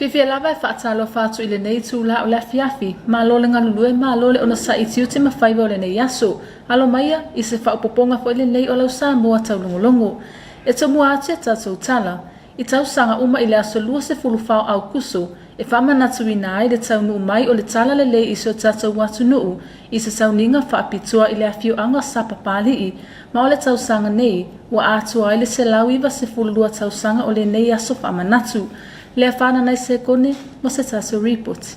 Fiafia lava e faatalofa atu i lenei itula o le afiafi. Malo le galulue, malo le onosai i tiute ma faiva o lenei aso. Alo maia i se faaopoopoga foi lenei o lau Samoa taulogologo. E tomua atu ia tatou tala, i tausaga uma i le aso 24 o Aukuso, e faamanatuina ai le taunuu mai o le Tala Lelei i si o tatou atunuu i se sauniga faapitoa i le afioaga o Sapapalii, ma o le tausaga nei, ua atoa ai le 192 tausaga o lenei aso faamanatu. Lea whananai sekone mo se tatou ripoti.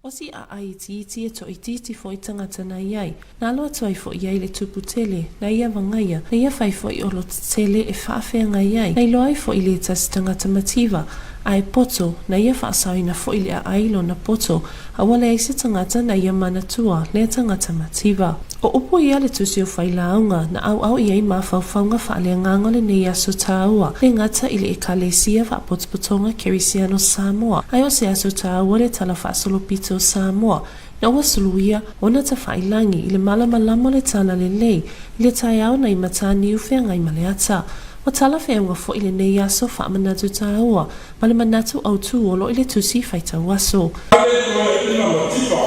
O si aai itiiti e toaitiiti foi tagata na iai, na alo atu ai foi iai le tupu tele, na ia vagaia, na ia fai foi o loto tele e faafeagai ai, na iloa ai foi le tasi tagata mativa, a e poto, na ia faasaoina foi le aai lona poto, a ua leai se tagata na ia manatua lea tagata mativa. O upu ia le tusi o Failauga, na auau i ai mafaufauga faaleagaga o lenei aso taua, le gata i le Ekalesia Faapotopotoga Kerisiano Samoa, ae o se aso taua le Tala Faasolopito o Samoa, na ua suluia ona tafailangi i le malamalama o le tala lelei i le taeao nai Mataniu Feagaimaleata. Ua talafeauga foi lenei aso faamanatu taua ma le manatu autu o lo o i le tusi faitau aso. Ale toeaina mativa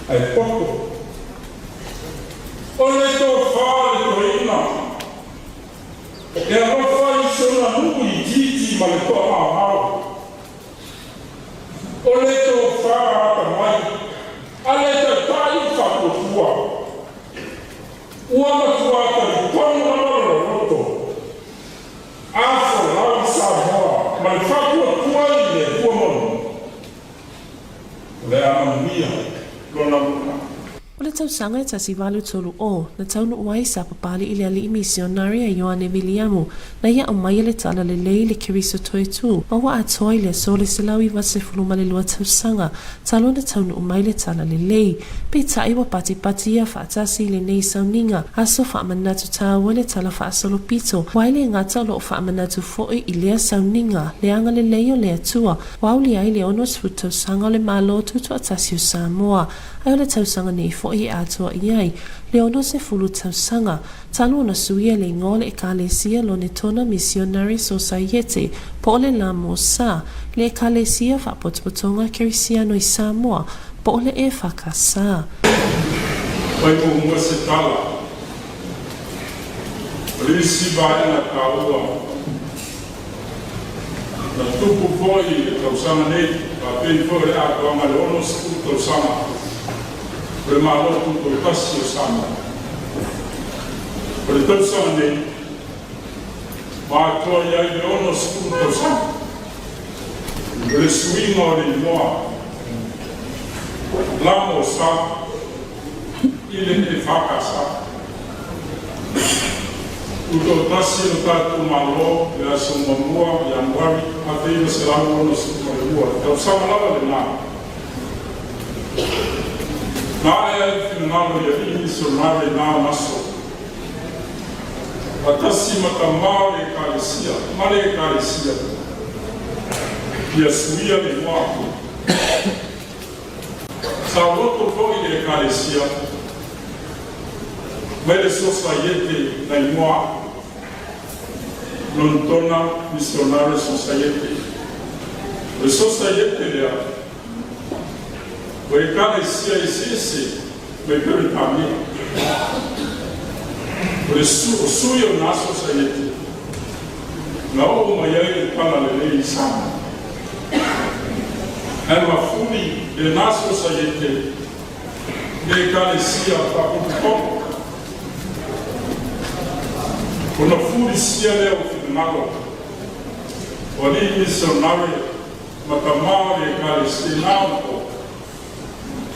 ae poto. O le tofa o le toeaina e alofa i si ona nuu itiiti ma le toamaomao. O le tofa atamai a le taitai o faatuatua. Ua matua talitonu lava lona loto. A folau i Samoa ma le faatuatua i le Atua moni, o le a manuia lona lumanai. O le tausaga e 1830, na taunuu ai sa papali i le alii misionari a Ioane Viliamu, na ia aumaia le tala lelei i le Keriso Toetū, ma ua atoa i le aso le 192 tausaga talu ona taunuu mai le tala lelei. Peitai ua patipati ia faatasi i lenei sauniga aso faamanatu tāua le tala faasolopito, ua e le gata o lo o faamanatu foi i lea sauniga le agalelei o le Atua ua aulia ai le 60 tausaga o le Malo Tutoatasi o Samoa. Ae o le tausaga nei foi e atoa i ai le 60 tausaga talu ona suia le igoa o le Ekalesia Lonetona Misionare Sosaiete po o le LAMOSA, le Ekalesia Faapotopotoga Kerisiano i Samoa po o le EFKS. Fai muamua se tala o le isi vaega taua na tupu foi i le tausaga nei, faapei foi o le atoaga i le 60 tausaga o le Malo Tutoatasi o Samoa. O le tausaga nei, ua atoa i ai le 60 tausaga o le suiga o le igoa Lamo Sa i le EFKS. Tutoatasi lo tatou Malo i le aso 1 Ianuari 1962, tausaga lava lena. Na ae ai le finagalo i alii misionare i na ona aso. Faatasi ma tamā o le Ekalesia ma le Ekalesia ia suia le igoa. Sa loto foi le Ekalesia mai le Sosaiete na igoa aʻe Lontona Missionary Society. O le Sosaiete lea ua Ekalesia eseese mai Peretania. O le o sui o na Sosaiete na oo mai ai le Tala Lelei i Samoa. Ae mafuli lena Sosaiete i le Ekalesia Faapotopoto. Ona fulisia lea o finagalo o alii misionare ma tamā o le Ekalesia i na ona po.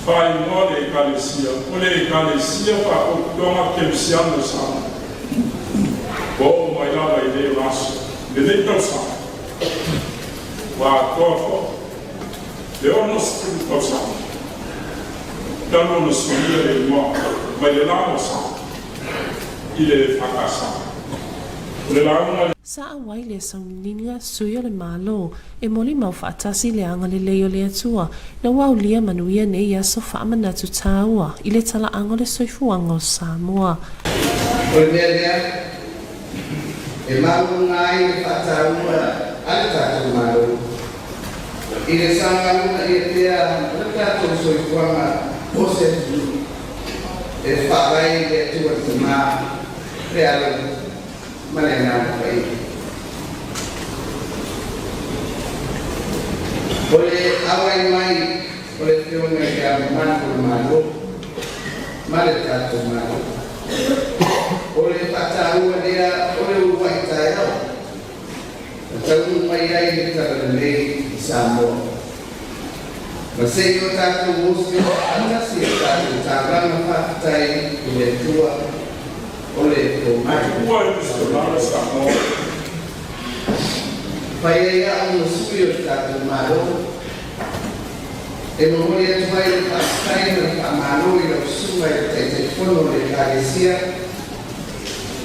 Faaigoa le Ekalesia o le Ekalesia Faapotopotoga Kerisiano i Samoa. Ua oo mai lava i lea aso, lenei tausaga, ua atoa foi le 60 tausaga talu ona suia le igoa mai le LAMOSA i le EFKS. O le lauga. Sa auai le sauniga sui o le Malo e molimau faatasi le agalelei o le Atua na ua aulia manuia nei aso faamanatu tāua i le talaaga o le soifuaga o Samoa. O le mea lea e maualuga ai le faataua a le tatou Malo. I le saogaluma ia pea o le tatou soifuaga o se atunuu e faavae i le Atua le Tama, le Alo ma le Agaga Paia. O le auai mai o le Afioga i Le Ao Mamalu o le Malo ma le tatou Malo, o le faataua lea o le uluai taeao na taunuu mai ai le Talalelei i Samoa. Ma se i o tatou osi faatasi le tatou taulaga faafetai i le Atua o le pomai. Ua i misionare Samoa. Fai ai a'u ma sui o le tatou Malo e momoli atu ai le faafetai ma le faamalo i lau Susuga i le Taitaifono o le Ekalesia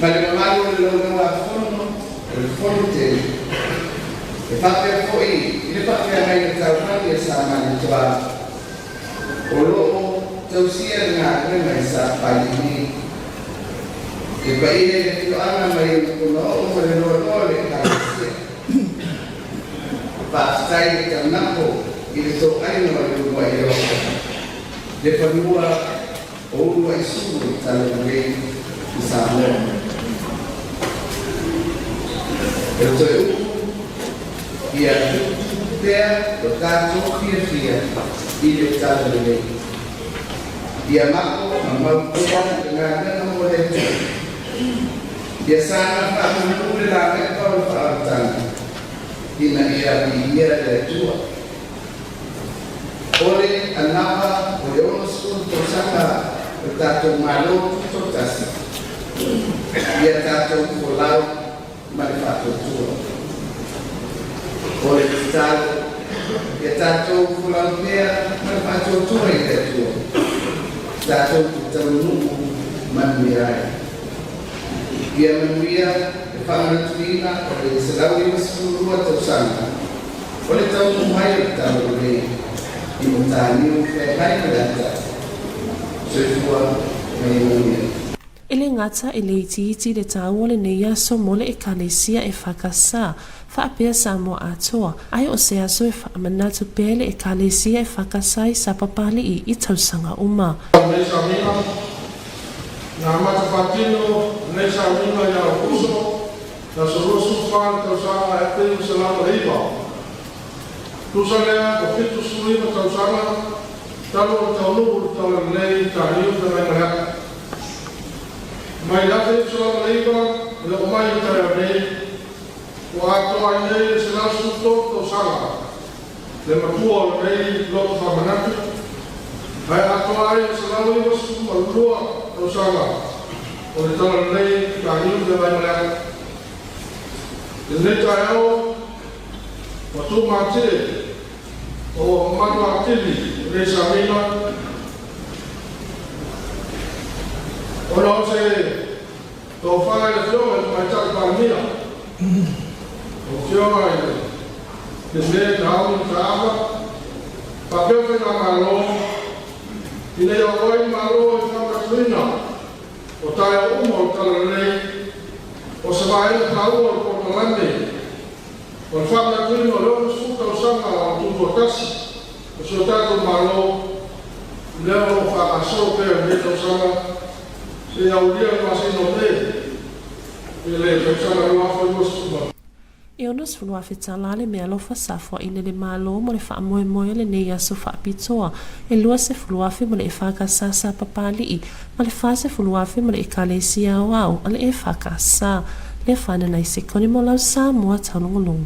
ma le mamalu o le Laulau-a-Fono o le Fono Tele, e faapea foi i le faafeagaiga taulagi a Sa Malietoa o lo o tausia le galuega i Sapapalii nei. Le paia i le afioaga mai ona ponaoo ma le loaloa o le Ekalesia. Faafetai le taunako i le toaiga o le uluai alofa, le fanua o uluai sulu o le Talalelei i Samoa. O le toe upu, ia tuputupu pea lo tatou fiafia i le Talalelei. Ia mako ma mau pea le galuega mo le Atua. Ia saga faamanu le lavepa o le faaolataga, ina ia viia le Atua. O le anava o le 60 tausaga o le tatou Malo Tutoatasi, ia tatou folau ma le faatuatua. O le tatalo, ia tatou folau pea ma le faatuatua i le Atua, tatou te taunuu manuia ai. Ia manuia le faamanatuina o le 192 tausaga o le taunuu mai o le Talalelei i Mataniu Feagai ma le Ata. Soifua ma ia manuia. E le gata e le itiiti le taua o lenei aso mo le Ekalesia EFKS, faapea Samoa atoa, ae o se aso e faamanatu pea le Ekalesia EFKS i Sapapalii i tausaga uma. Lenei sauniga, na amata faatino lenei sauniga ia Aokuso le aso 24 le tausaga 1909. Tusa lea ua 79 tausaga talu ona taunuu le Talalelei i Taniu Feagai ma le Ata. Mai le 1909 e oo mai i le taeao nei, ua atoa ai nei le 113 tausaga le matua o lenei loto faamanatu, ae atoa ai le 192 tausaga o le Talalelei Taniu Feagai ma le Ata. I lenei taeao, ua tuumatie ma ua mamalu atili lenei sauniga ona o se tofa i le Afioga i le Tamaitai Palemia, lau Afioga i le Meme Taoni Mataava, faapea Faigamalo ina ia oo ai le Malo i le faamanatuina o taeao uma o le Talalelei o se vaega taua o le polokalame O le faamanatuina o le 60 tausaga o le Tutoatasi o si o tatou Malo, lea o lo o faagasolo pea i lenei tausaga seia aulia le masina o Me i le tausaga 2020. E 60,000 tala le meaalofa sa foaina e le Malo mo le faamoemoe o lenei aso faapitoa, e 20,000 mo le EFKS sa Papalii ma le 40,000 mo le Ekalesia Aoao a le EFKS. Lea fanana i sekone mo lau Samoa taulogologo.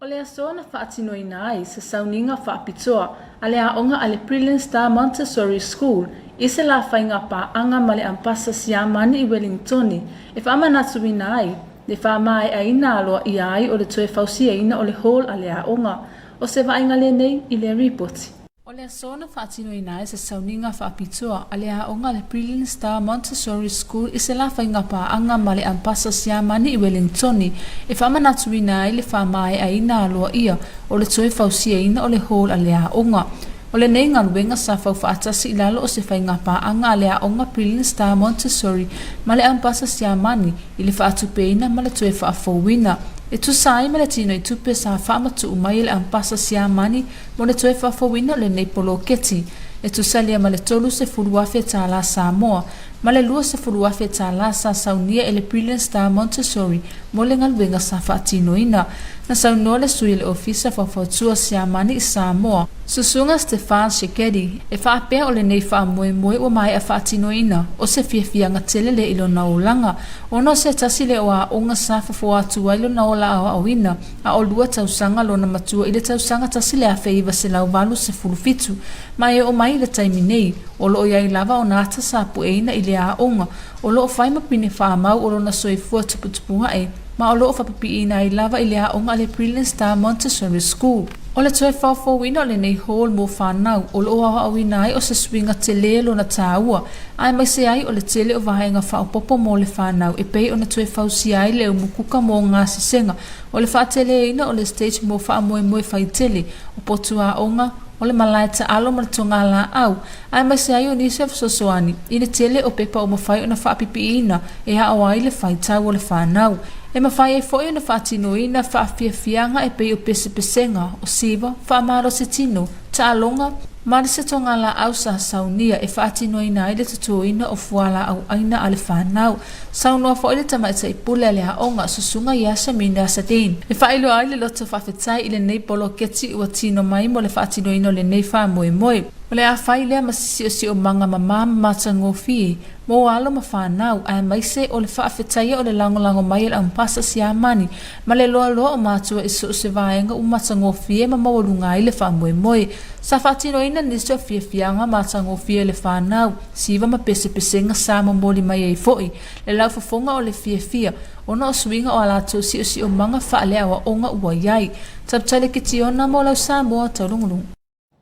O le aso na faatinoina ai se sauniga faapitoa a le aoga a le Brilliant Star Montessori School i se lā faiga paaga ma le Ampasa Siamani i Welingtoni e faamanatuina ai le faamaeaina aloaia ai o le toe fausiaina o le hall a le aoga. O se vaaiga lenei i le ripoti. O le aso na faatinoina ai se sauniga faapitoa a le aoga a le Brilliant Star Montessori School i se lā faiga paaga ma le Ampasa Siamani i Welingtoni e faamanatuina ai le faamaeaina aloaia o le toe fausiaina o le hall a le aoga. O lenei galuega sa fau faatasi i lalo o se faiga paaga a le aoga Brilliant Star Montessori ma le Ampasa Siamani i le faatupeina ma le toe faafouina. E tusa ai ma le tinoitupe sa faamatuu mai e le Ampasa Siamani mo le toe faafouina o lenei poloketi, e tusa lea ma le $30,000 tālā Samoa ma le $20,000 tālā sa saunia e le Brilliant Star Montessori mo le galuega sa faatinoina. Na saunoa le sui o le Ofisa Faufautua Siamani i Samoa, Susuga Stefan Shekedi, e faapea o lenei faamoemoe ua maea faatinoina o se fiafiaga tele lea i lona olaga, ona o se tasi lea o aoga sa fofoa atu ai lona ola aoaoina a o lua tausaga lona matua i le tausaga 1987, ma e oo mai i le taimi nei, o lo o i ai lava ona ata sa pueina i le aoga o lo o fai ma pine faamau o lona soifua tuputupuaʻe, ma o lo o faapipiiina ai lava i le aoga a le Brilliant Star Montessori School. O le toe faofouina o lenei hall mo fanau o lo o aoaoina ai o se suiga tele lona tāua, aemaise ai o le tele o vaega faaopoopo mo le fanau e pei ona toe fausia ai le umukuka mo gasesega, o le faateleina o le stage mo faamoemoe faitele, o potu aoga, o le malae taalo ma le togalaau, aemaise ai o nisi o fesoasoani i le tele o pepa ua mafai ona faapipiiina e ao ai le faitau o le fanau. E mafai ai foi ona faatinoina faafiafiaga e pei o pesepesega, o siva, faamalosi tino, taaloga, ma le setogalaau sa saunia e faatinoina ai le totoina o fualaau aina a le fanau. Saunoa foi le tamaitai pule a le aoga, Susuga Yasmin Asadin, e faailoa ai le loto faafetai i lenei poloketi ua tino mai mo le faatinoina o lenei faamoemoe. O le a fai lea ma se siosiomaga mamā ma matagofie mo alo ma fanau, aemaise o le faafetaia o le lagolago mai a le Ampasa Siamani ma le loaloa o matua i so o se vaega ua matagofie ma maualuga ai le faamoemoe. Sa faatinoina nisi o fiafiaga matagofie e le fanau, siva ma pesepesega sa momoli mai ai foi le laufofoga o le fiafia ona o suiga o a latou siosiomaga faaleaoaoga ua i ai. Taptale Kitiona mo lau Samoa Taulugulugu.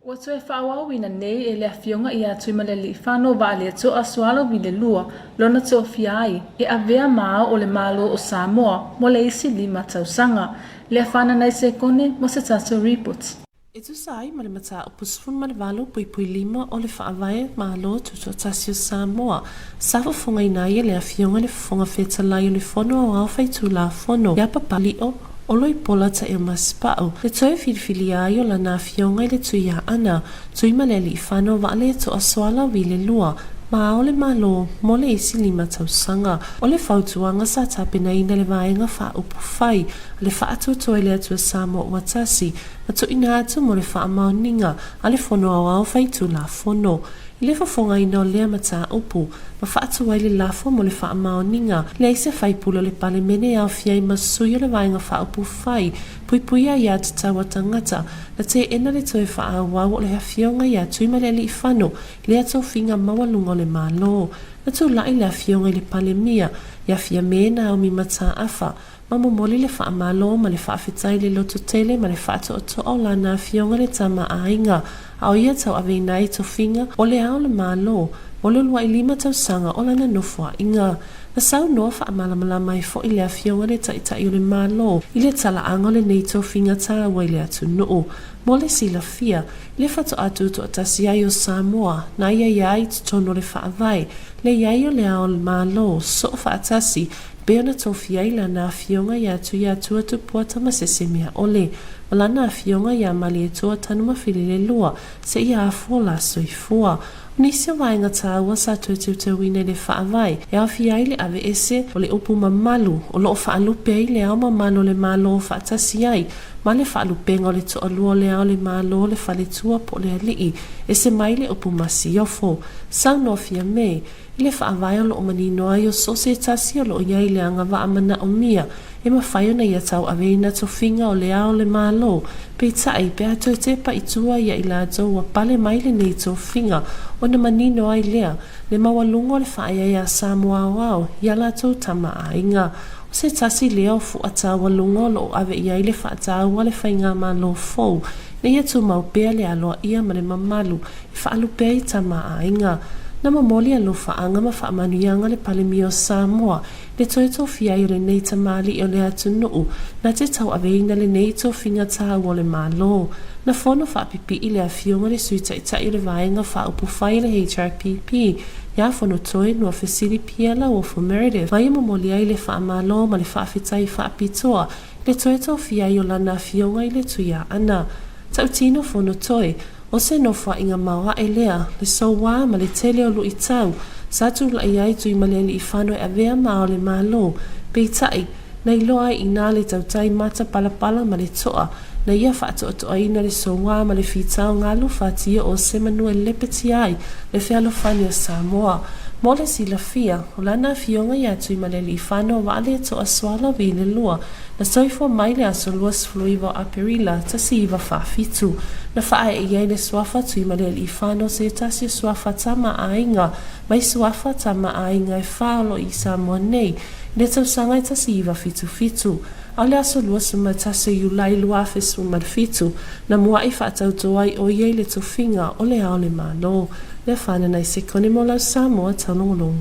Ua toe faaauauina nei e le Afioga ia Tuimalealiifano Vaaletoa Sualauvi le Lua lona tofia ai e avea ma ao o le Malo o Samoa mo le isi lima tausaga. Lea fananai sekone mo se tatou report. E tusa ai ma le mataupu 18.5 o le Faavae Malo Tutoatasi o Samoa, sa fofogaina ai e le Afioga i le Fofoga Fetalai o le Fono Aoao Faitulafono ia Papalio Oloipola Taeomasipau, le toe filifilia ai o lana afioga i le Tuiaana, Tuimalealiifano Vaaletoa Soalawi le Lua, ma Ao le Malo mo le isi lima tausaga. O le fautuaga sa tapenaina le Vaega Faaupufai a le Faatuatua i le Atua Samoa ua tasi ma tuuina atu mo le faamaoniga a le Fono Aoao Faitulafono. I le fofogaina o lea mataupu, ma faatu ai le lafo mo le faamaoniga, leai se faipule o le Palemene e aofia ai ma sui o le Vaega Faaupufai Puipuia Aiā Tatau a Tagata, na teena le toe faaauau o le Afioga ia Tuimalealiifano i lea tofiga maualuga o le Malo. Na tulai le Afioga i le Palemia, ia Fiame Naomi Mataafa, ma momoli le faamalo ma le faafetai i le lototele ma le faatoatoa o lana afioga le tama a aiga, a o ia tauaveina ai tofiga o le Ao o le Malo mo le uluai lima tausaga o lana nofoaiga. Na saunoa faamalamalama ai foi le afioga le Taitai o le Malo i le talaaga o lenei tofiga taua i le atunuu. Mo le silafia, i le faatoa tutoatasi ai o Samoa, na ia ia ai i totonu o le Faavae, le i ai o le Ao o le Malo, soo faatasi Pei ona tofia ai lana afioga iā Tuiatua Tupua Tamasesemeaole, ma lana afioga iā Malietoa Tanumafilelelua, seia afua o la soifua. O nisi o vaega tāua sa toe teuteuina i le Faavae, e aofia ai le aveese o le upu mamalu o lo o faalupe ai le ao mamalu o le Malo faatasi ai ma le faalupega o le toalua o le ao o le Malo, le faletua po o le alii, ese mai le upu masiofo. Saunoa Fiame, I le faavae o lo o manino ai o so o se tasi o lo o i ai le agavaa manaomia e mafai ona ia tauaveina tofiga o le ao o le Malo, peitai, pe a toe tepa i tua ia i latou ua pale mai lenei tofiga ona manino ai lea le maualuga o le faaeaea a Samoa aoao i a latou tama aiga. O se tasi lea o fua taualuga o lo o ave i ai le faataua a le Faigamalo fou ina ia tumau pea le aloaia ma le mamalu e faalupe ai tama a aiga. Na momoli alofaaga ma faamanuiaga le Palemia o Samoa i le toe tofia ai o lenei tamalii o le atunuu na te tauaveina lenei tofiga taua o le Malo. Na fono faapipii le afioga i le Sui Taitai o le Vaega Faaupufai a le HRPP, Iā Fonotoe Nuafesili Pierre Lauofo Meredith, ma ia momoli ai le faamalo ma le faafetai faapitoa i le toe tofia ai o lana afioga i le Tuiaana. Tautino Fonotoe, o se nofoaiga maoae lea, le soua ma le tele o luitau sa tulai ai Tuimalealiifano e avea ma ao le Malo, peitai, na iloa ai inā le tautai matapalapala ma le toa na ia faatoatoaina le soua ma le fitao galu faatio o se manu e lepetia ai le fealofani o Samoa. Mo le silafia, o lana afioga iā Tuimalealiifano Vaaletoa Sualauvi le lua, na soifua mai le aso 29 o Aperila 1947, na faaee i ai le suafa Tuimalealiifano se tasi o suafa tama a aiga mai suafa tama a aiga e fa o lo i Samoa nei i le tausaga e 1977. A o le aso 21 o Iulai 2017, na muaʻi faatautō ai ʻo ia i le tofiga o Le Ao o le Malo. Lea whanana i sekone mo lau Samoa taulogologo.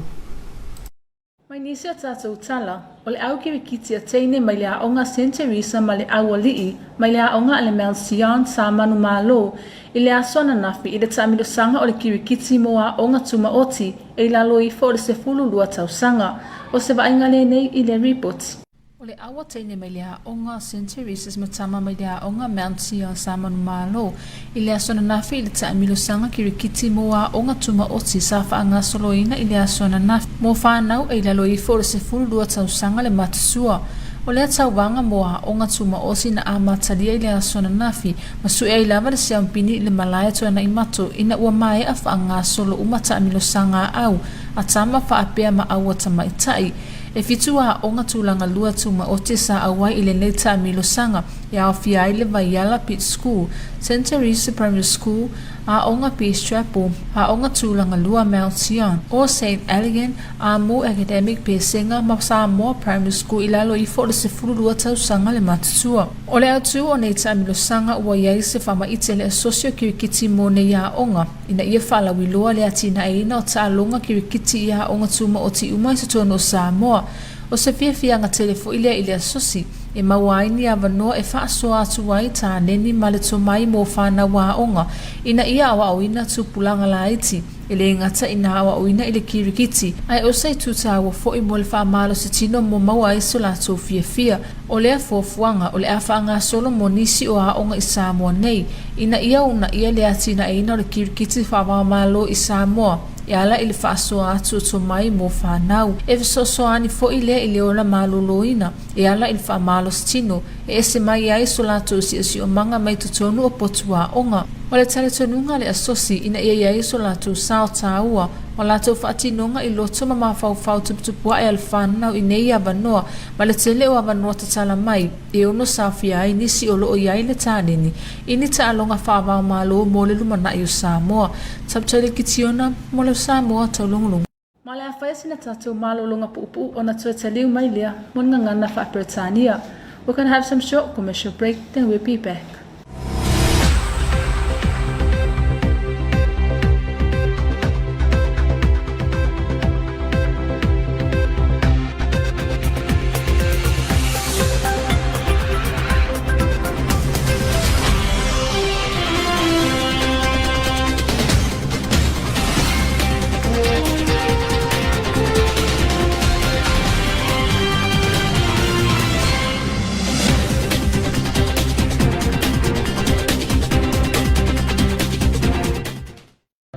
Mai nisi o tatou tala, o le au kirikiti a teine mai le aoga Saint Teresa ma le au alii mai le aoga a le Mount Sion sa manumalo i le aso ananafi i le taamilosaga o le kirikiti mo aoga tumaoti e i lalo ifo o le 12 tausaga. O se vaaiga lenei i le ripoti. O le aua teine mai le aoga Saint Teresa's ma tama mai le aoga Mount Sion sa manumalo i le aso ananafi i le taamilosaga kirikiti mo aoga tumaoti sa faagasoloina i le aso ananafi mo fanau e i lalo ifo o le 12 tausaga le matusua. O lea tauvaga mo aoga tumaoti na amatalia i le aso ananafi ma sue ai lava le siampini i le malae Tuanaimato ina ua maea faagasolo uma taamilosaga a au a tama faapea ma aua tamaitai. E fitu aoga tulaga lua tumaoti sa auai i lenei taamilosaga e aofia ai le Vaiala Beach School, Saint Teresa Primary School, Aoga Peace Chapel, Aoga Tulaga Lua Mount Sion, o Saint Eligan, Amu Academic Pesega ma Samoa Primary School i lalo ifo o le 12 tausaga le matutua. O le autu o nei taamilosaga ua i ai se faamaite le asosi o kirikiti mo nei aoga ina ia faalauiloa le atinaeina o taaloga kirikiti i aoga tumaoti uma i totonu o Samoa. O se fiafiaga tele foi lea i le asosi e maua ai ni avanoa e faasoa atu ai tāneni ma le tomai mo fanau aoga ina ia aoaoina tupulaga laiti e le gata ina aoaoina i le kirikiti ae o se itu taua foi mo le faamalosi tino mo maua ai so latou fiafia. O lea fuafuaga o le a faagasolo mo nisi o aoga i Samoa nei ina ia uunaia le atinaeina o le kirikiti faavaomalo i Samoa e ala i le faasoa atu o tomai mo fanau. E fesoasoani foi lea i le ola maloloina e ala i le faamalosi tino e ese mai ai so latou siosiomaga mai totonu o potu aoga. O le talitonuga a le asosi ina ia i ai so latou sao taua o latou faatinoga i loto ma mafaufau tuputupuaʻe a le fanau i nei avanoa ma le tele o avanoa tatala mai e ono saofia ai nisi o lo o i ai le tāneni i ni taaloga faavaomalo mo le lumanai o Samoa. Taputalia Kitiona, mo le Samoa Taulogologo. Ma le a faia sina tatou malologa puupuu ona toe taliu mai lea mo le gagana faa-Peretania. We're gonna have some short commercial break, then we'll be back.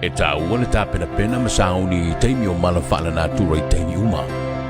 E taua le tapenapena ma sauni i taimi o mala faalenatura i taimi uma.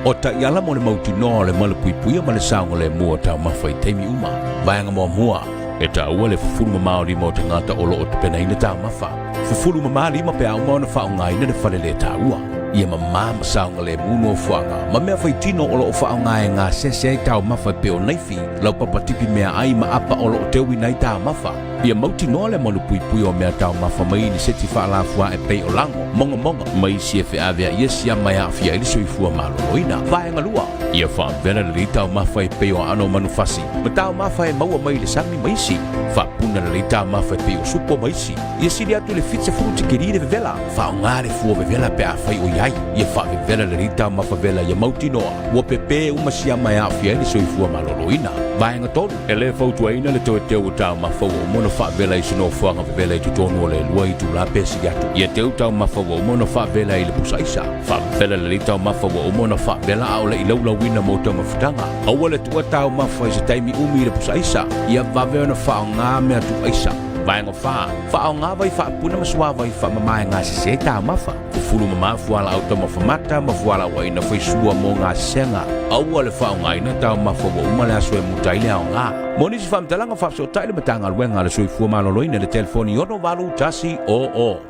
O taiala mo le mautinoa o le malupuipuia ma le saogalemu o taumafa i taimi uma. Vaega muamua, e taua le fufulu mamao lima o tagata o lo o tapenaina taumafa. Fufulu mamā lima pe a uma ona faaaogaina le fale lē taua. Ia mamā ma saogalemu nofoaga ma mea faitino o lo o faaaoga e gasese ai taumafa e pei o naifi, laupapa tipi meaai ma apa o lo o teuina ai taumafa. Ia mautinoa le malupuipui o mea taumafa mai ni seti faalafuaʻe pei o lago, mogamoga, ma isi e feaveaia siama e aafia ai le soifua maloloina. Vaega lua, Ia faavela lelei taumafa e pei o aano o manufasi ma taumafa e maua mai i le sami ma isi. Faapuna lelei taumafa e pei o supo ma isi. Ia sili atu i le 70 tikeri le vevela. Faaaoga le fua vevela pe afai o i ai. Ia faavevela lelei taumafa vela ia mautinoa ua pepē uma siama e aafia ai le soifua maloloina. Vaega 3, E lē fautuaina le toe teu o taumafa ua uma ona faavela i se nofoaga vevela i totonu o le 2 itula pe sili atu. Ia teu taumafa ua uma ona faavela i le pusa aisa. Faavela lelei taumafa ua uma ona faavela a o le i laulauina mo taumafataga. Aua le tuua taumafa i se taimi umi i le pusa aisa. Ia vave ona faaaoga mea tuu aisa. Vaega 4, Faaaoga vai faapuna ma suavai faamama e gasese ai taumafa. Fufulu mama fualaau taumafa mata ma fualaau aina faisua mo gasesega. Aua le faaaogaina taumafa ua uma le aso e muta ai le aoga. Mo nisi faamatalaga faafesootai le Matagaluega a le Soifua Maloloina i le telefoni 68 00.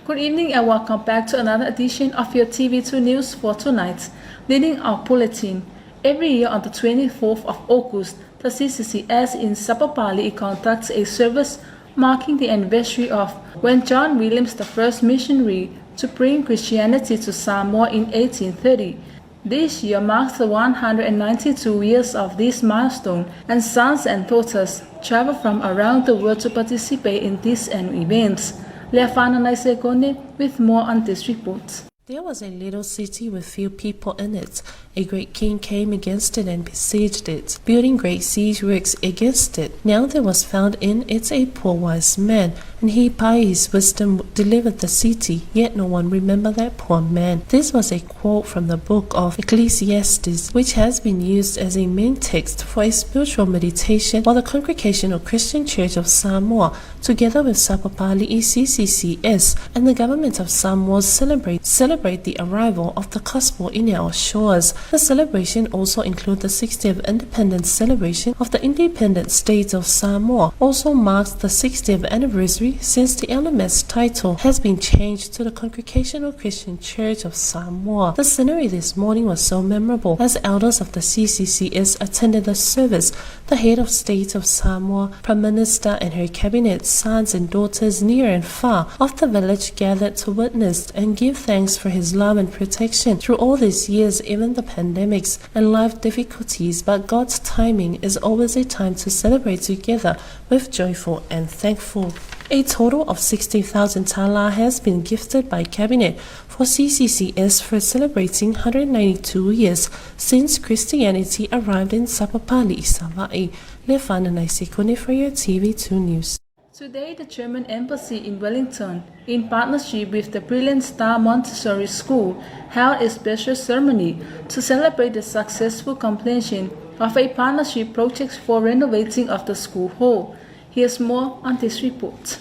Good evening and welcome back to another edition of your TV2 News for tonight. Leading our bulletin, every year on the 24th of August, the CCCS in Sapapali conducts a service marking the anniversary of when John Williams, the first missionary to bring Christianity to Samoa in 1830. This year marks the 192 years of this milestone, and sons and daughters travel from around the world to participate in these annual events. Leafana Naisekone with more on this report. There was a little city with few people in it. A great king came against it and besieged it, building great siege works against it. Now there was found in it a poor wise man, and he by his wisdom delivered the city, yet no one remembered that poor man. This was a quote from the book of Ecclesiastes, which has been used as a main text for a spiritual meditation for the Congregational Christian Church of Samoa, together with Sapapali ECCCS and the government of Samoa celebrate, celebrate the arrival of the gospel in our shores. The celebration also includes the 60th independence celebration of the independent state of Samoa, also marks the 60th anniversary since the LMS title has been changed to the Congregational Christian Church of Samoa. The scenery this morning was so memorable as elders of the CCCS attended the service. The head of state of Samoa, Prime Minister and her cabinet, sons and daughters near and far of the village gathered to witness and give thanks for his love and protection through all these years, even the pandemics and life difficulties. But God's timing is always a time to celebrate together with joyful and thankful. A total of 60,000 tala has been gifted by Cabinet for CCCS for celebrating 192 years since Christianity arrived in Sapapali, Savai'i. Lefana Naisekone for your TV2 News. Today, the German Embassy in Wellington, in partnership with the Brilliant Star Montessori School, held a special ceremony to celebrate the successful completion of a partnership project for renovating of the school hall. Here's more on this report.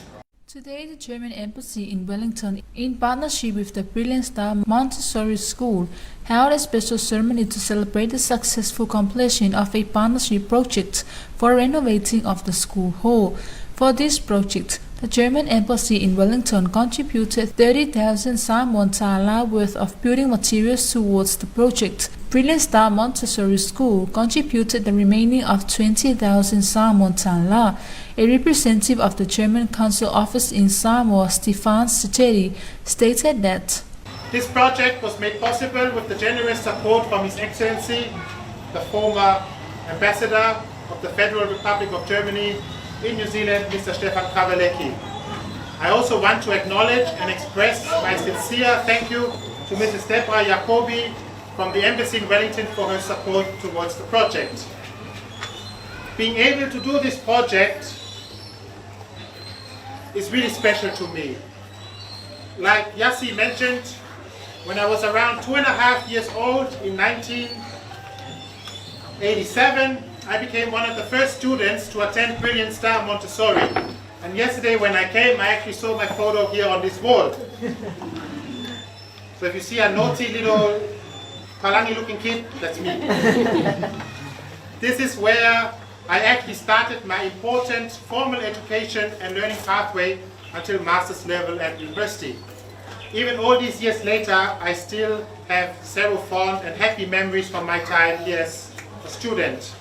Today, the German Embassy in Wellington, in partnership with the Brilliant Star Montessori School, held a special ceremony to celebrate the successful completion of a partnership project for renovating of the school hall. For this project, the German Embassy in Wellington contributed 30,000 Samoan tala worth of building materials towards the project. Brilliant Star Montessori School contributed the remaining of 20,000 Samoan tala. A representative of the German Council Office in Samoa, Stefan Siteri, stated that This project was made possible with the generous support from His Excellency, the former Ambassador of the Federal Republic of Germany in New Zealand, Mr. Stefan Kawalecki. I also want to acknowledge and express my sincere thank you to Mrs. Deborah Jacobi from the Embassy in Wellington for her support towards the project. Being able to do this project is really special to me. Like Yassi mentioned, when I was around 2.5 years old in 1987, I became one of the first students to attend Brilliant Star Montessori. And yesterday when I came, I actually saw my photo here on this wall. So if you see a naughty little Palangi looking kid, that's me. This is where I actually started my important formal education and learning pathway until master's level at university. Even all these years later, I still have several fond and happy memories from my time here as a student.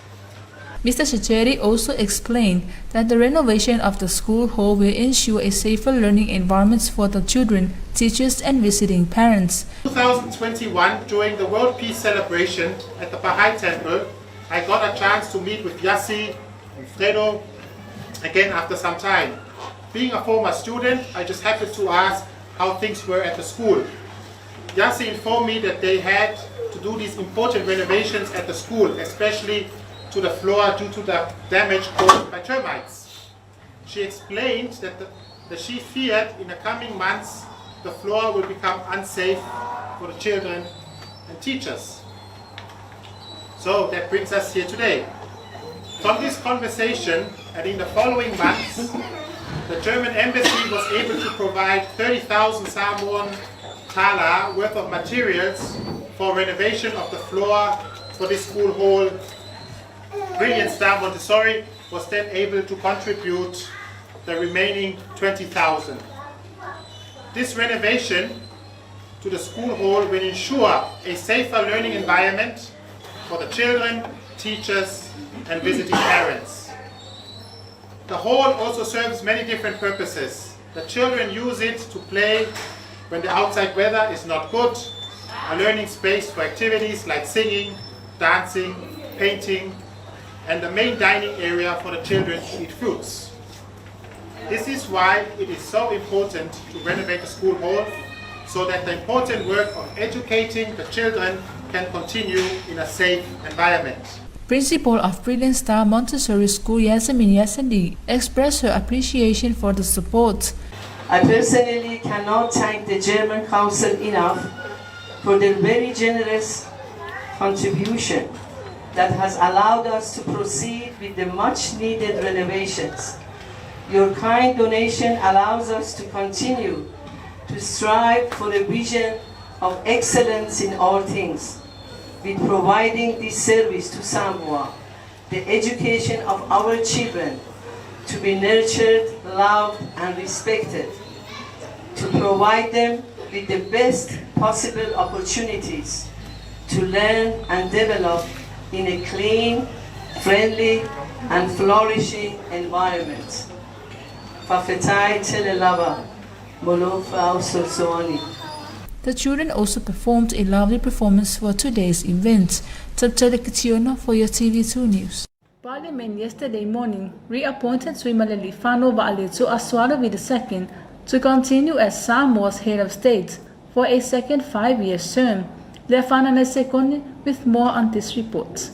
Mr. Sacheri also explained that the renovation of the school hall will ensure a safer learning environment for the children, teachers, and visiting parents. 2021, during the World Peace Celebration at the Baha'i Temple, I got a chance to meet with Yassi and Fredo again after some time. Being a former student, I just happened to ask how things were at the school. Yassi informed me that they had to do these important renovations at the school, especially to the floor due to the damage caused by termites. She explained that, the, that she feared in the coming months the floor will become unsafe for the children and teachers. So that brings us here today. From this conversation and in the following months, the German embassy was able to provide 30,000 Samoan tala worth of materials for renovation of the floor for this school hall. Brilliant Star Montessori was then able to contribute the remaining 20,000. This renovation to the school hall will ensure a safer learning environment for the children, teachers, and visiting parents. The hall also serves many different purposes. The children use it to play when the outside weather is not good, a learning space for activities like singing, dancing, painting, and the main dining area for the children to eat fruits. This is why it is so important to renovate the school hall so that the important work of educating the children can continue in a safe environment. Principal of Brilliant Star Montessori School Yasmin Yasindi expressed her appreciation for the support. I personally cannot thank the German Council enough for their very generous contribution that has allowed us to proceed with the much needed renovations. Your kind donation allows us to continue to strive for a vision of excellence in all things, with providing this service to Samoa, the education of our children to be nurtured, loved, and respected, to provide them with the best possible opportunities to learn and develop in a clean, friendly, and flourishing environment. Fa'afetai tele lava, mo lou fa'aosoasoani. The children also performed a lovely performance for today's event. Taptele Kitiona for your TV2 News. Parliament yesterday morning reappointed Tuimalealiifano Va'aleto'a Sualauvi II to continue as Samoa's head of state for a second 5-year term. Leafana Sekone with more on this report.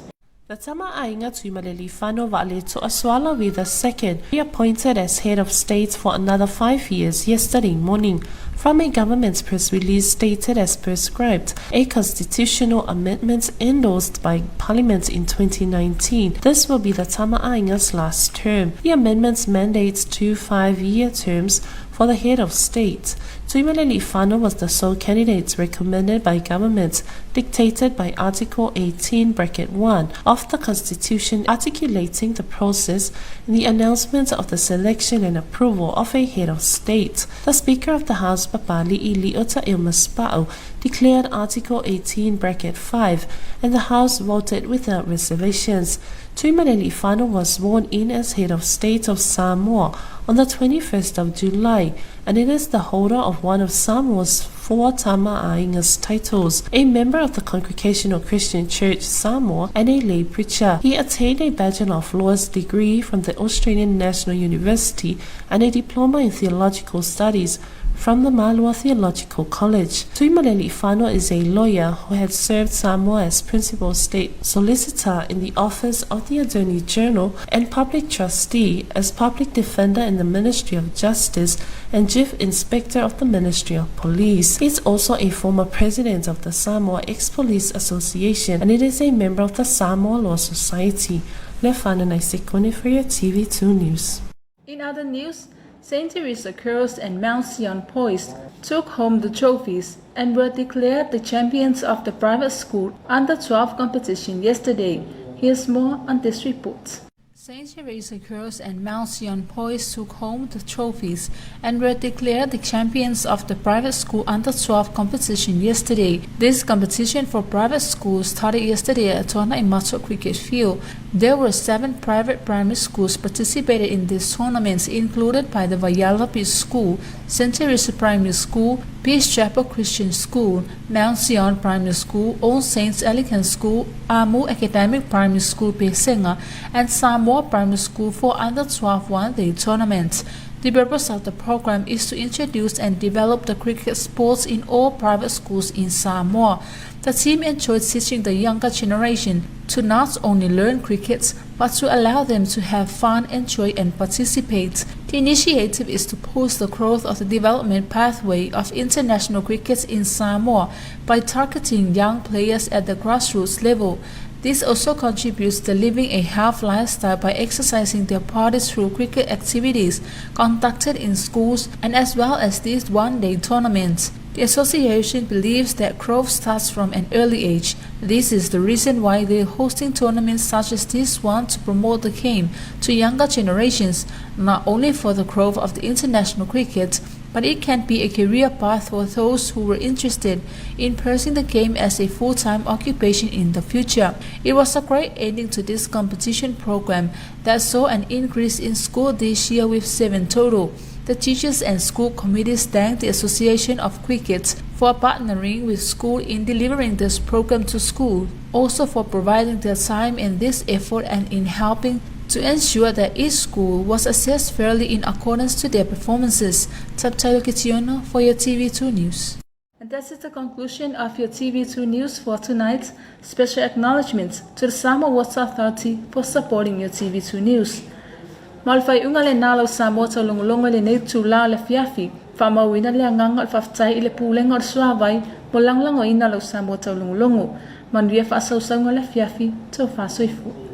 The Tama A'aiga Tuimalealiifano Va'aleto'a Sualauvi II reappointed as head of state for another 5 years yesterday morning. From a government press release stated as prescribed, a constitutional amendment endorsed by Parliament in 2019. This will be the Tama A'aiga's last term. The amendments mandates 2 5-year terms for the head of state. Tuimalealiifano was the sole candidate recommended by government, dictated by Article 18, bracket 1 of the Constitution, articulating the process in the announcement of the selection and approval of a head of state. The Speaker of the House, Papali'i Leota Mauspa'u, declared Article 18, bracket 5, and the House voted without reservations. Tuimalealiifano was sworn in as head of state of Samoa on the 21st of July, and it is the holder of one of Samoa's 4 Tama A'aiga's titles, a member of the Congregational Christian Church Samoa, and a lay preacher. He attained a Bachelor of Laws degree from the Australian National University and a Diploma in Theological Studies from the Malua Theological College. Tuimalealiifano is a lawyer who had served Samoa as principal state solicitor in the office of the Attorney General and public trustee, as public defender in the Ministry of Justice and chief inspector of the Ministry of Police. He is also a former president of the Samoa Ex-Police Association, and it is a member of the Samoa Law Society. Lefana Sekone for your TV2 News. In other news, St. Teresa Girls and Mount Sion Boys took home the trophies and were declared the champions of the private school under 12 competition yesterday. Here's more on this report. St. Teresa Girls and Mount Sion Boys took home the trophies and were declared the champions of the private school under 12 competition yesterday. This competition for private schools started yesterday at Tuanaimato Cricket Field. There were 7 private primary schools participated in this tournament, included by the Vaiala Beach School, St. Teresa Primary School, Peace Chapel Christian School, Mount Sion Primary School, All Saints Anglican School, Amu Academic Primary School Pesega, and Samoa Primary School for under 12 one-day tournament. The purpose of the program is to introduce and develop the cricket sports in all private schools in Samoa. The team enjoyed teaching the younger generation to not only learn cricket, but to allow them to have fun, enjoy, and participate. The initiative is to push the growth of the development pathway of international cricket in Samoa by targeting young players at the grassroots level. This also contributes to living a healthy lifestyle by exercising their bodies through cricket activities conducted in schools and as well as these one-day tournaments. The association believes that growth starts from an early age. This is the reason why they are hosting tournaments such as this one to promote the game to younger generations, not only for the growth of the international cricket, but it can be a career path for those who were interested in pursuing the game as a full-time occupation in the future. It was a great ending to this competition program that saw an increase in school this year with 7 total. The teachers and school committees thanked the Association of Cricket for partnering with school in delivering this program to school, also for providing their time in this effort and in helping to ensure that each school was assessed fairly in accordance to their performances. Taptilo Kitiona for your TV2 News. And that is the conclusion of your TV2 News for tonight. Special acknowledgements to the Samoa Water Authority for supporting your TV2 News. Ma o le faaiuga lenā lau Samoa taulogologo i lenei itulā o le afiafi, faamauina le agaga o le faafetai i le Pulega o le Suavai mo lagolagoina lau Samoa taulogologo. Manuia faasausauga o le afiafi, tofa soifua.